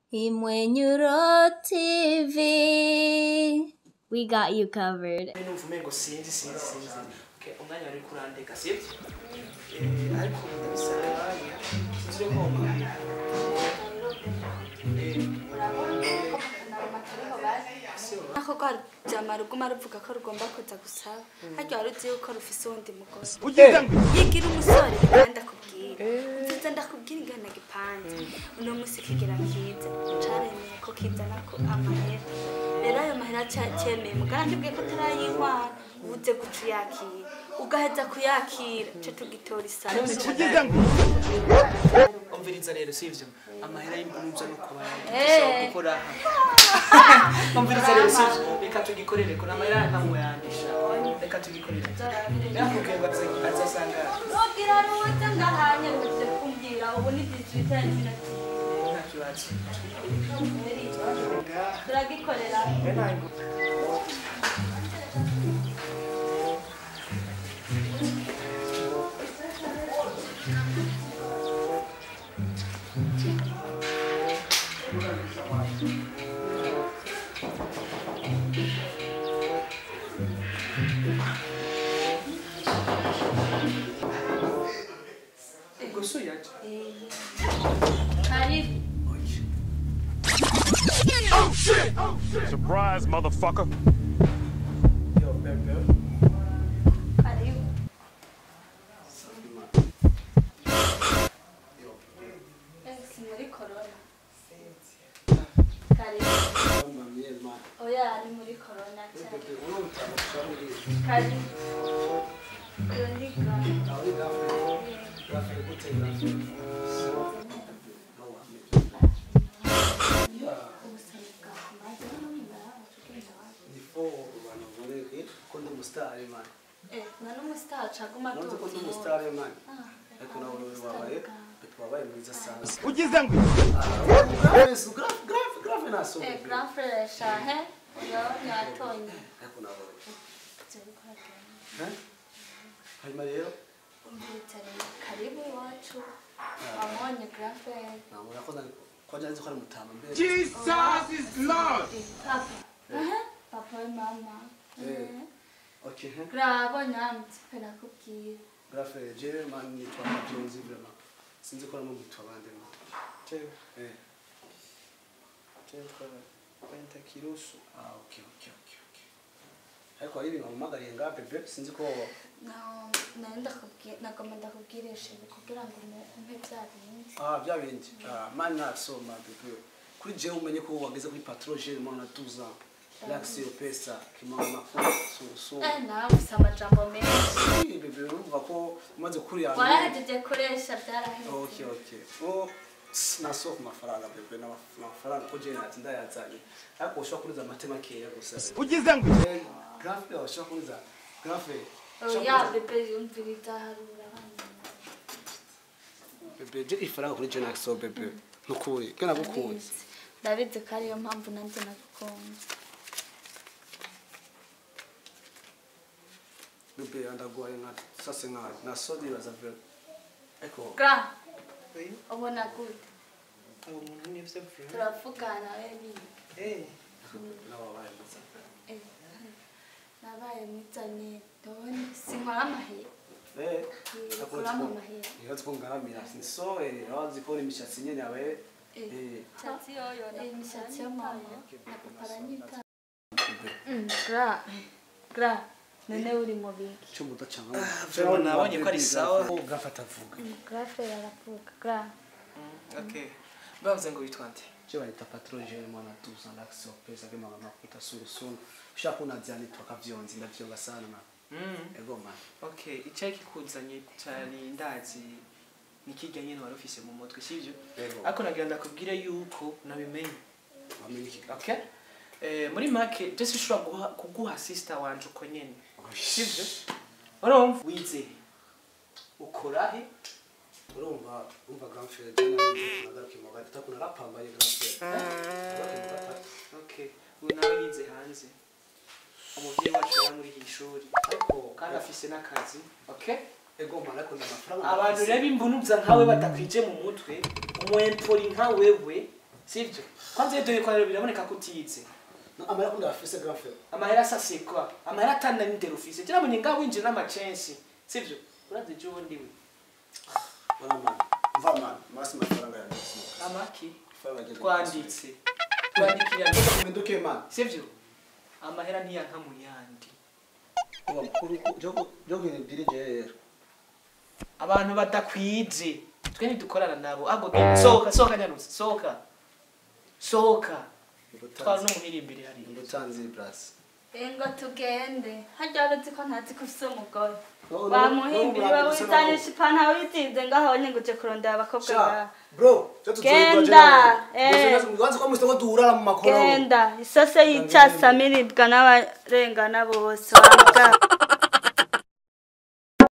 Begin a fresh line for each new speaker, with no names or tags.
Imwenyuro TV. We got you covered.
Numva umengo sinzi. Okay, umwanya wari kurandeka, sibyo? Ariko ndabisanga sinzi ko ngomba.
Ako rwajama ruguma ruvuga ko rugomba kuza gusaba harya wari uzi yuko rufise uwundi mugore yigira umusore kandi ndakubwira nziza ndakubwira ingana gipanze uno musi kigira kiza caremeye ko kizana ko amahera rero ayo mahera cemeye mugara ndibwiye ko utarayinkwana ubuze guca uyakira ugaheza kuyakira ce tugitora isano.
Umviriza rero sivyo amahera y'impuzu no kuba yadushobora gukora. Umviriza rero sivyo reka tugikorere ko amahera ntamwe yandisha reka tugikorere. Nakubwiye ngo azasanga
nubwira ruze ngahanye uze kumbwira ubu ni 18 minutes
nta kibazo
turagikorera.
Oh shit! Oh shit! Surprise, motherfucker!
Yo, baby.
Karibu.
Yo.
Si muri corona. Karibu. Oya, ni muri corona cyane. Karibu. Yo ni Karibu iwacu wabonye grafe.
Jesus is Lord.
Papa. Papa and mama.
Okay.
Bravo, nyamutse nakubwiye.
Grafe je man nitwa Majonzi vraiment. Sinzi ko namwe mutwa bande mo.
Jewe. Jewe kwenta kirusu.
Ah, okay. Ariko ari ibintu mpamagariye nga bebe sinzi ko
no nenda kubwira nagomba kubwiresha kugira ngo umpe bya bindi.
Ah, bya bindi. Ah, man nasoma bebe. Kuri je umenye ko wageze kuri patron je mwana 12 ans. L'accès au pesa kimama so.
Nawe ufise amajambo menshi.
Bebe urumva ko umaze kurira.
Warahejeje koresha byaraheze.
Okay. Oh, naso ku mafaranga bebe na mafaranga ko je natsi ndayazanye. Ariko ushobora kuriza amatema keya gusa.
Ugize ngo
grafe ushobora kuriza grafe.
Oya bebe umviriza harura abana.
Bebe je ifaranga kuri je naso bebe. Nukuri kana gukunze.
Ndabizi ko ariyo mpamvu nanjye nagukunze.
Bebe andagwaye nka sase nka nasodi baza eko.
Gra. Ubona gute?
Abo muntu ni vyo vyo.
Turavugana wewe.
Nababaye mwiza.
Nabaye mwiza nyene. Ndabona sinkora amahera. Akora amahera.
Nibaza ko ngaramira sinso abazi ko imishatsi nyene yabaye.
Imishatsi yoyo imishatsi yo mama na papa aranyita. Gra. Gra. None uri mu biki?
Cyo mudacanga.
Vraiment nabonye ko ari sawa.
Grafata avuga.
Grafe aravuga. Gra.
Okay. Bavuze ngo witwa nde?
Je bayita patron je mwana 12 ans l'accès au pesa ke mama makuta suru. Ushaka unavyana twakavyonzi ndavyonga sana ma. Ego man.
Okay, icyo kikuzanye cyari ndazi nikijya nyene wari ufise mu mutwe sivyo? Ariko nagira ndakubwire yuko nabimenye.
Wamenye iki?
Okay. Muri make je sishobora kuguha sister wanje uko nyene. Sivyo? Urumva wize ukora he?
Urumva umva grand frère nagarukiye mu gatatu narapambaye grand frère.
Okay, ubu nawe yize hanze. Umuvyeyi wacu yari muri ishuri
Ariko
kandi afise n'akazi. Okay?
ego man ariko ndamafaranga.
Abantu rero imbunuza nkawe batakwije mu mutwe, umwempori nka wewe Sivyo? Kwanza iyo dore kwa biraboneka ko utize.
Amahera ko ndafise grand frère.
Amahera asasekwa, amahera atana n'indero ufise. Je nabonye ngaho winjira n'amacensi. Sivyo? Urazi je uwo ndiwe.
Bana man. Mva man, masi mafaranga yanjye.
Amaki
Ifaranga ryanjye.
twanditse. Twandikira.
Mpinduke man.
Sivyo? Amahera ntiyanka mu yandi.
Uba mukuru jo kinibwire je rero.
Abantu badakwije twe ntidukorana nabo. Ahubwo genda sohoka, sohoka nyarutse, sohoka. Sohoka. Twara no muhira imbere hariya.
Mbutanzi brasi.
Ngo tugende. Harya wari uzi ko ntazi ko ufise umugore.
No, no,
Wamuhimbira
no,
iwe
no,
wizanisha ipantaro wizinze ngaho nyine ngo uje kurondera abakobwa
Sha,
ngaha.
bro, cyo
Genda, eh.
Ubanza ko musitako duhurara mu makoro.
Genda, isose y'icasamiribwa n'abarengana bose wambwa.